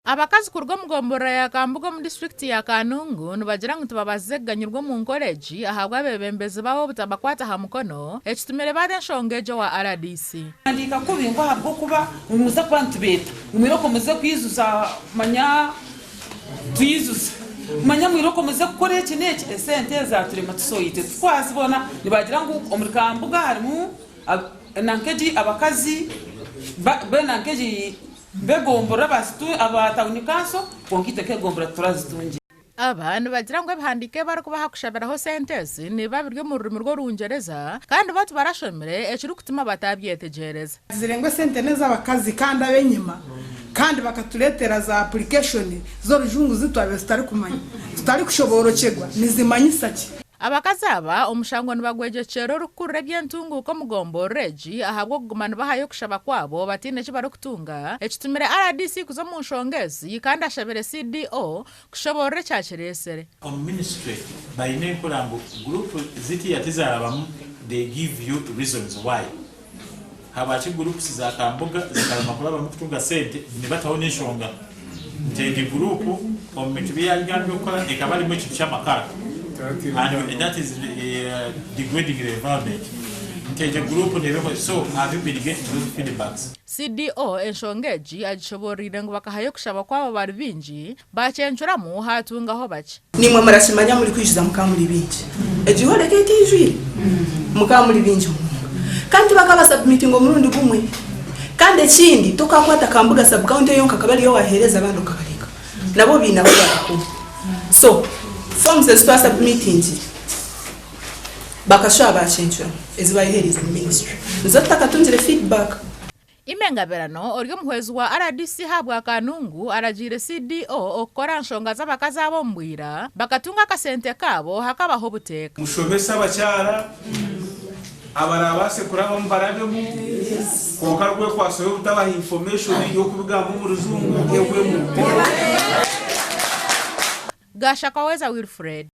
Abakazi kuruga omu gomborora ya Kambuga omu disiturikiti ya Kanungu nibagira ngu tibabaasize kuganyirwa omu nkora egi ahabw'abeebembezi baabo obutabakwata aha mukono ekitumire baata enshonga egi owa rdc. Handiika kubi ngu ahabw'okuba ngu nimuza kuba nitubeeta ngu mwirooko muze kwijuza manya twijuze manya mwirooko muze kukora eki n'eki esente zaturema tusoyite tikwazibona nibagira ngu omuri Kambuga harimu nanka egi abakazi nanka egi B'egomborora aba tauni kanso kwonka itwe nk'egomborora titurazitungire. Aba nibagira ngu ebihandiiko ebi barikubaha kushabiraho sente ezi nibiba biri omu rurimi rw'orungyereza kandi bo tibarashomire ekirikutuma bataabyetegyereza. Bagizire ngu esente n'ez'abakazi kandi ab'enyima kandi bakatureetera za application z'orujungu zi twabaire tutarikumanya, tutarikushoboorokyerwa nizimanyisa ki. Abakazi aba omushango nibagwegyekyera orikukurira eby'entunguuka omu gomborora egi ahabw'okuguma nibahayo okushaba kwabo bataine eki barikutunga, ekitumire rdc kuza omu nshonga ezi kandi ashabire CDO kushoboorora ekyakireetsire. Omu ministry baine enkora ngu group zitiya tizarabamu they give you reasons why habwaki groups za Kambuga zikarema kurabamu kutunga sente nibataho nenshonga nti egi group omu bintu biyagambire kukora ekaba erimu ekintu kyamakara and that is degrading the environment nti egyo group neba so have you been getting those feedbacks? CDO enshonga egi agishobooroire ngu bakahayo okushaba kwabo bari baingi Baacencuramu, haatungaho bakye. Naimwe murakimanya murikwijuza mukaba muri baingi. Egi hall eka etaijwire? Mukaba muri baingi munonga. Kandi tibakaba submitinga omurundi gumwe. Kandi ekindi tokakwata Kambuga sub county yonka akaba ariyo waheereza abandi okabareka. Nabo baine ahu barikukoma. So forms ezi twa submitingire bakashuba bacencuramu ezi bayehereize omu ministry. Nizo tutakatungire feedback. Imwe Ngabirano ori omuhwezi wa rdc ahabwa Kanungu aragiire CDO okukora aha nshonga z'abakazi aba omu bwira bakatunga akasente kaabo hakabaho obuteeka. Mushomese abakyara abarabaase kurabamu barabemu kwonka rwekwaso y'obutabaha information y'okubigamba omu rujungu ehwemu. Gashakaweza Wilfred.